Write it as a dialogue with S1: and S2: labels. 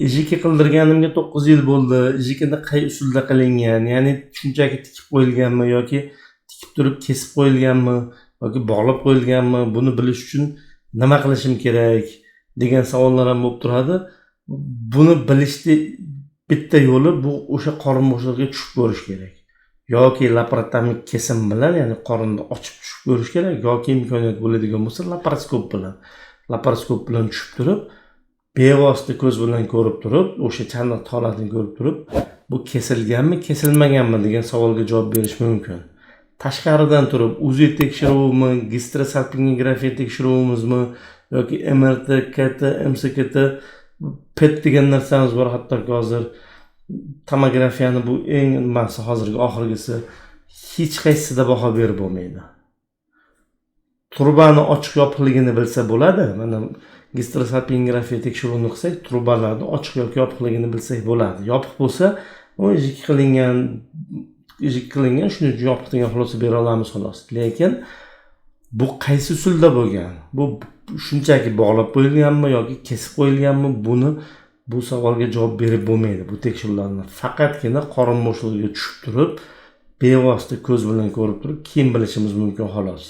S1: ИЖК qildirganimga 9 yil bo'ldi. ИЖК ni qay usulda qilingan? Ya'ni shunchaki tikib qo'yilganmi yoki tikib turib kesib qo'yilganmi yoki bog'lab qo'yilganmi? Buni bilish uchun nima qilishim kerak degan savollar ham bo'lib turadi. Buni bilishni bitta yo'li bu o'sha qorin bo'shlig'iga tushib ko'rish kerak. Yoki laparotomik kesim bilan, ya'ni qorinni ochib tushib ko'rish kerak, yoki imkoniyat bo'ladigan bo'lsa laparoskop bilan. Laparoskop bilan tushib turib, bevosita ko'z bilan ko'rib turib, o'sha chandiq holatini ko'rib turib, bu kesilganmi, kesilmaganmi degan savolga javob berish mumkin. Tashqaridan turib УЗИ tekshiruvimi, gisterosalpingografiya tekshiruvimizmi yoki MRT, KT, MSKT, PET degan narsamiz bor, hattoki hozir tomografiyani bu eng nimasi, hozirgi oxirgisi, hech qaysisida baho berib bo'lmaydi. Trubani ochiq yopiqligini bilsa bo'ladi. Mana gisterosalpingografiya tekshiruvini qilsak, trubalarni ochiq yoki yopiqligini bilsak bo'ladi. Yopiq bo'lsa, u ИЖК qilingan, ИЖК qilingan, shuning uchun yopiq degan xulosa bera olamiz xolos. Lekin bu qaysi usulda bo'lgan? Bu shunchaki bog'lab qo'yilganmi yoki kesib qo'yilganmi? Buni, bu savolga javob berib bo'lmaydi bu tekshiruvlarni. Faqatgina qorin bo'shlig'iga tushib turib, bevosita ko'z bilan ko'rib turib, keyin bilishimiz mumkin xolos.